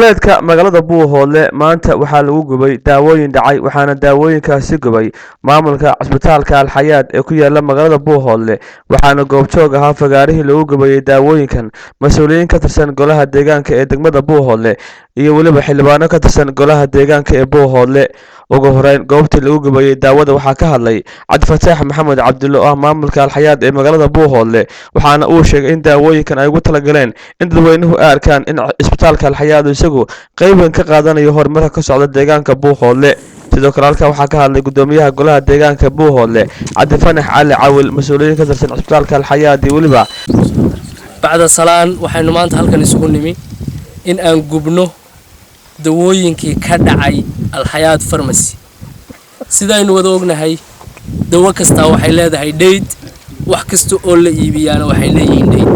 Duleedka magaalada Buuhoodle maanta waxaa lagu gubay daawooyin dhacay, waxaana daawooyinkaasi gubay maamulka cisbitaalka Alxayaad ee ku yaala magaalada Buuhoodle. Waxaana goobjoog ahaa fagaarihii lagu gubayay daawooyinkan mas-uuliyiin ka tirsan golaha deegaanka ee degmada Buuhoodle iyo weliba xildhibaano ka tirsan golaha deegaanka ee Buuhoodle. Ugu horeyn, goobtii lagu gubayay daawada waxaa ka hadlay Cabdifataax Maxamed Cabdille oo ah maamulka Alxayaad ee magaalada Buuhoodle, waxaana uu sheegay in daawooyinkan ay ugu talagaleen in dadweynuhu ay arkaan in cisbitaalka Alxayaad isagu qayb weyn ka qaadanayo horumarka ka socda deegaanka Buuhoodle. Sidoo kale, halkaa waxaa ka hadlay gudoomiyaha golaha deegaanka Buuhoodle, Cabdifanax Cali Cawil, mas-uuliyiin ka tirsan cisbitaalka Alxayaad iyo weliba Bacda salaan, waxaynu maanta halkan isugu nimi in aan gubno dawooyinkii ka dhacay Alxayaad Pharmacy. Sidaynu wada ognahay, dawo kastaa waxay leedahay date, wax kasta oo la iibiyaana waxay leeyihiin date.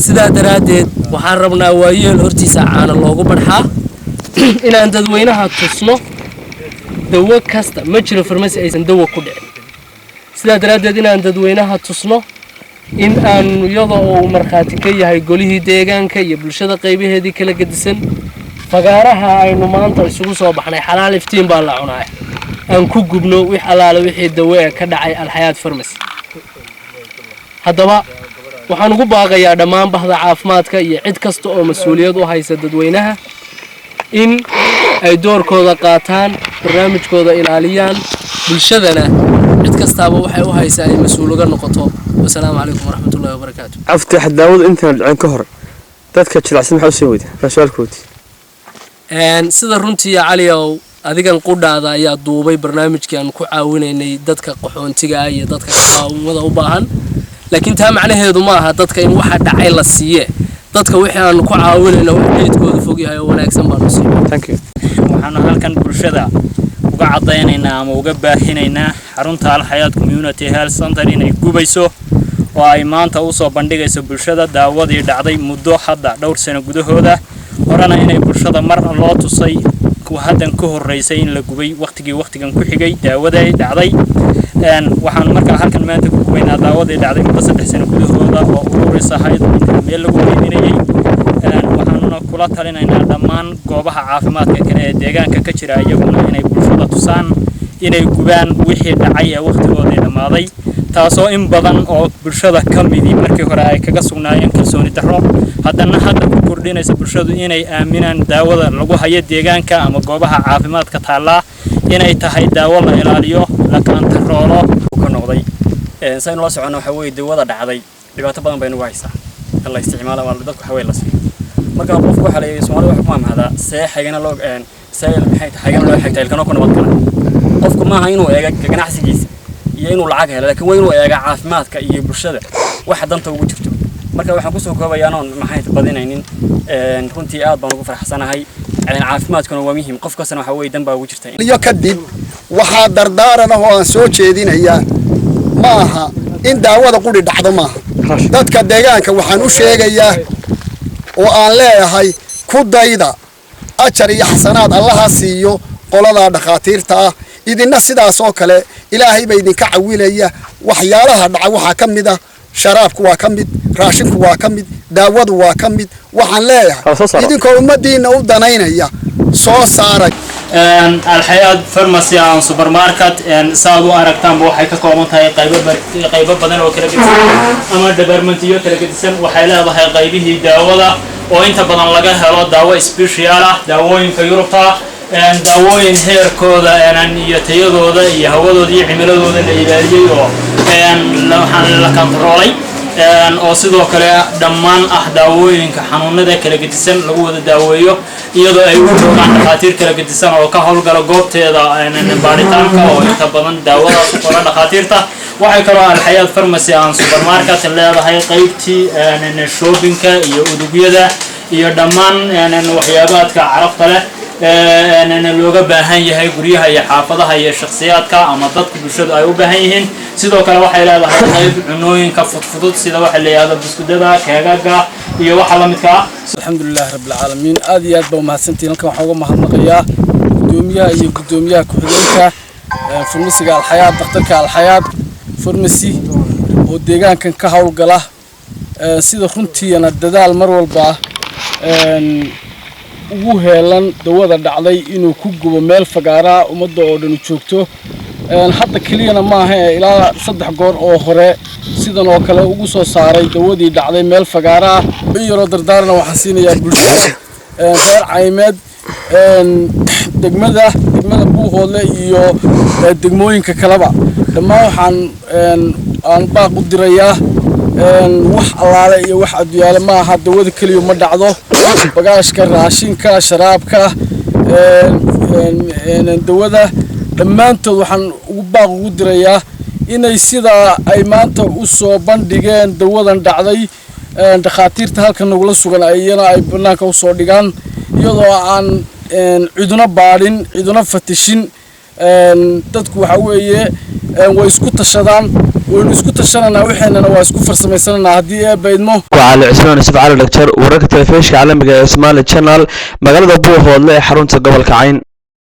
Sidaa daraaddeed, waxaan rabnaa waayeel hortiisa caana loogu barxaa inaan dadweynaha tusno dawo kasta. Ma jiro pharmacy aysan dawo ku dhicin. Sidaa daraaddeed, inaan dadweynaha tusno in aanu, iyadoo uu markhaati ka yahay golihii deegaanka iyo bulshada qaybaheedii kala gedisan, fagaaraha aynu maanta isugu soo baxnay, xalaal iftiin baa la cunaaya, aan ku gubno wix allaale wixii dawo ee ka dhacay Alxayaad Pharmacy. Haddaba, waxaan ugu baaqayaa dhammaan bahda caafimaadka iyo cid kasta oo mas-uuliyad u haysa dadweynaha in ay doorkooda qaataan, barnaamijkooda ilaaliyaan, bulshadana cid kastaaba waxay u haysaa ay mas-uul uga noqoto. Wasalaamu calaykum waraxmatullahi wabarakaatu. Aftax, daawadu intaan dhicin ka hor dadka jilicsan maxaa u siin weyda? Waa su-aalkoodii. Sida runtii, Caliow, adigan qudhaada ayaa duubay barnaamijkii aan ku caawinaynay dadka qaxoontiga ah iyo dadka caawimada u baahan, laakiin taa macnaheedu ma aha dadka in waxa dhacay la siiye. Dadka wixii aanu ku caawinayno wax date-kooda fog yahay oo wanaagsan baanu siiyey. Thank you. Waxaanu halkan bulshada uga caddaynaynaa ama uga baahinaynaa xarunta Alxayaad Community Health Center inay gubayso oo ay maanta usoo bandhigayso bulshada daawadii dhacday muddo hadda dhowr sano gudahooda, horena inay bulshada mar loo tusay haddan ka horreysay in la gubay waqtigii waqtigan ku xigay daawadii dhacday. Waxaan markaa halkan maanta ku gubaynaa daawadii dhacday muddo 3 sano gudahooda oo ururis ahayd inta meel lagu qaybinayay. Waxaanuna kula talinaynaa dhammaan goobaha caafimaadka kale ee deegaanka ka jira iyaguna inay bulshada tusaan inay gubaan wixii dhacay ee waqtigoodii dhammaaday, taasoo in badan oo bulshada ka midii markii hore ay kaga sugnaayeen kalsooni darro, haddana hadda ku kordhinaysa bulshadu inay aaminaan daawada lagu hayo deegaanka ama goobaha caafimaadka taallaa inay tahay daawo la ilaaliyo, la kaantaroolo. Ka noqday saynu la soconno, waxa weeye dawada dhacday dhibaato badan bay nagu haysaa in la isticmaalo ama dadku waxa weye la siiyo. Marka qofku waxaa la yidhi, Soomaalida waxay ku mamahdaa see xigana loo see maxay tahay xigana loo xigta ilkano ku nabad gala. Qofku maaha inuu eega ganacsigiisa iyo inuu lacag helo, laakiin waa inuu eega caafimaadka iyo bulshada waxa danta ugu jirto. Marka waxaan kusoo koobayaa anoon maxay badinaynin, runtii aad baan ugu faraxsanahay. Caafimaadkuna waa muhiim, qof kastana waxa weye dan baa ugu jirta. Iyo kadib, waxaa dardaaran ah oo aan soo jeedinayaa, ma aha in daawada quri dhacdo, maaha. Dadka deegaanka waxaan u sheegayaa oo aan leeyahay, ku dayda, ajar iyo xasanaad Allaha siiyo qoladaa dhakhaatiirta ah. Idinna sidaas oo kale Ilaahay ba idinka cawilaya. Waxyaalaha dhaca waxaa ka mid ah sharaabku waa ka mid, raashinku waa ka mid, daawadu waa ka mid. Waxaan leeyahay, idinkoo ummaddiinna u danaynaya, soo saaray. Alxayaad Pharmacy and Supermarket, saad u aragtaanba, waxay ka kooban tahay qaybo qaybo badan oo kala gedisan ama departmentiyo kala gedisan. Waxay leedahay qaybihii daawada oo inta badan laga helo daawo special ah, daawooyinka Yurubta, daawooyin heerkooda iyo tayadooda iyo hawadooda iyo cimiladooda la ilaaliyey oo waxaan la kantaroolay, oo sidoo kale dhammaan ah daawooyinka xanuunada kala gedisan lagu wada daaweeyo, iyadoo ay u joogaan dhakhaatiir kala gedisan oo ka howlgala goobteeda baaritaanka oo inta badan daawadaas u qora dhakhaatiirta. Waxay kaloo Alxayaad Pharmacy and Supermarket leedahay qaybtii shoppingka iyo udugyada iyo dhammaan waxyaabaadka carafta leh looga baahan yahay guryaha iyo xaafadaha iyo shakhsiyaadka ama dadka bulshadu ay u baahan yihiin. Sidoo kale, waxay leedahay qayb cunooyinka fudfudud, sida waxa la yidhahdo buskudada, keegaga iyo waxa la midka ah. Alxamdulilahi rabbilcaalamiin. Aad iyo aad baa umahadsantihin. Halkan waxaan uga mahadnaqayaa gudoomiyaha iyo gudoomiyaha ku-xigeenka farmasiga Alxayaad, dhakhtarka Alxayaad Pharmacy oo deegaankan ka howlgala, sida runtiina dadaal mar walba. Ugu heelan dawada dhacday inuu ku gubo meel fagaaraa ummadda oo dhan joogto. Hadda keliyana maaha ee ilaa 3 goor oo hore sidan oo kale ugu soo saaray dawadii dhacday meel fagaara ah. In yaroo dardaarana waxaan siinayaa bulshada reer Caymeed, degmada Buuhoodle iyo degmooyinka kaleba dhammaan. Waxaan aan baaq u dirayaa, wax allaale iyo wax adduyaale ma aha, dawada keliya ma dhacdo. Bagaashka, raashinka, sharaabka, dawada, dhammaantood waxaan ugu baaq ugu dirayaa inay sidaa ay maanta u soo bandhigeen dawadan dhacday, dhakhaatiirta halkan nagula sugan iyana ay bannaanka usoo dhigaan, iyadoo aan ciduna baadhin, ciduna fatishin. Dadku waxa weeye way isku tashadaan, waynu isku tashananaa, waxeenana waa isku farsamaysananaa haddii Eebba idmo. Waa Cali Cismaan Yusuf Cali Dhagjar, wararka telefishinka caalamiga ee Somali Channel, magaalada Buuhoodle ee xarunta gobolka Cayn.